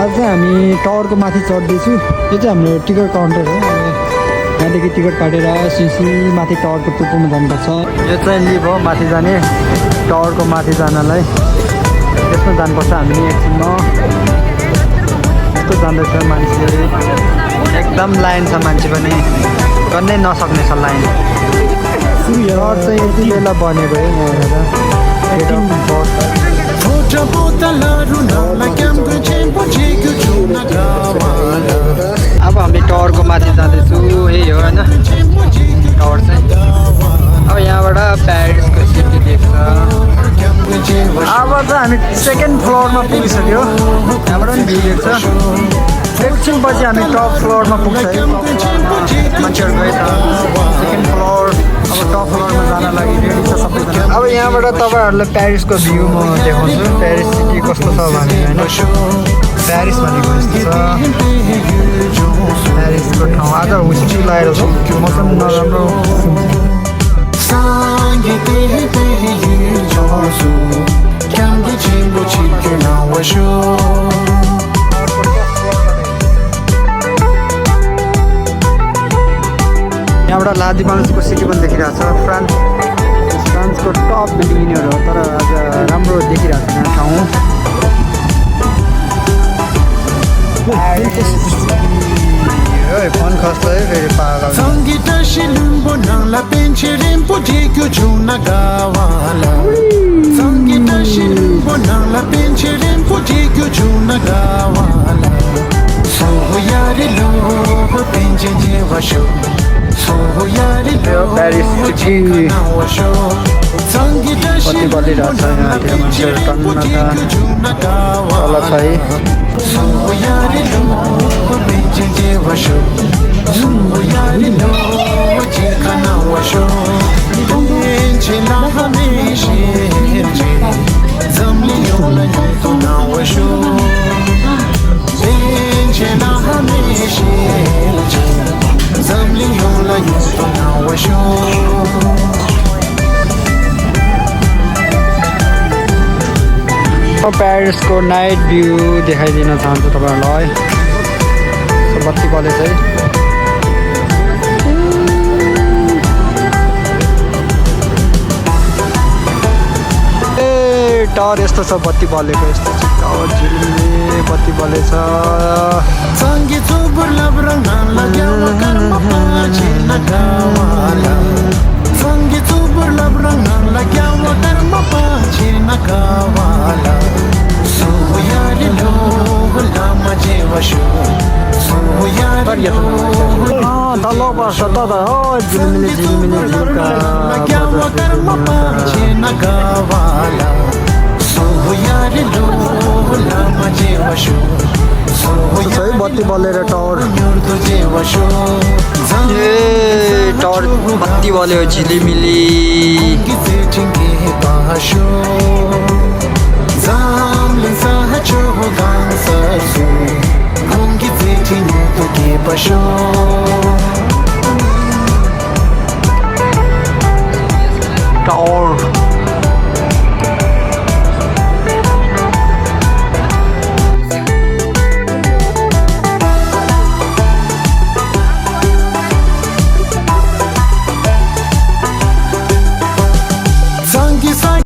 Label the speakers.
Speaker 1: आज चाहिँ हामी टावरको माथि चढ्दैछु। यो चाहिँ हाम्रो टिकट काउन्टर हो। यहाँदेखि टिकट काटेर सिसी माथि टावरको टुप्पोमा जानुपर्छ। यो चाहिँ लिभ हो माथि जाने, टावरको माथि जानलाई यसमा जानुपर्छ हामी एकछिनमा। यस्तो जाँदैछ मान्छे, एकदम लाइन छ, मान्छे पनि गर्नै नसक्ने छ लाइन। टावर चाहिँ यति बेला बनेको है अब हामी टावरको माथि जाँदैछु। यही हो होइन टावर चाहिँ। अब यहाँबाट प्यारिसको सिटी देख्छ। अब चाहिँ हामी सेकेन्ड फ्लोरमा पुगिसक्यो। यहाँबाट पनि भ्यू देख्छ। एकछिनपछि हामी टप फ्लोरमा पुग्छ है। मान्छेहरू गए त सेकेन्ड फ्लोर, अब टप फ्लोरमा जान लागि रेडी छ सबैजना। अब यहाँबाट तपाईँहरूलाई प्यारिसको भ्यू म देखाउँछु। प्यारिस सिटी कस्तो छ भने होइन, प्यारिस भनेको यस्तो छ। प्यारिसको ठाउँ आज हुस्की लगाएर छ, मौसम नराम्रो। यहाँबाट लादिमाल्सको सिटी पनि देखिरहेको छ। फ्रान्सको टप बिल्डिङ यिनीहरू हो, तर आज राम्रो देखिरहेको छैन ठाउँ। फोन खस्छ है फेरि पागल। प्यारिस सिटी कति बलिरहेको छ। यहाँतिर मान्छेहरू टन्न तल छ है। प्यारिसको नाइट भ्यू देखाइदिन चाहन्छु तपाईँहरूलाई। बत्ती बलेछ है। ए टावर यस्तो छ, बत्ती बलेको यस्तो छ। टावर झिलिमिली बत्ती बलेछ। तल पर्छ त झिलिमिली झिलिमिली झिल्का। बत्ती बलेर टावर, ए टावर बत्ती बल्यो झिलिमिली।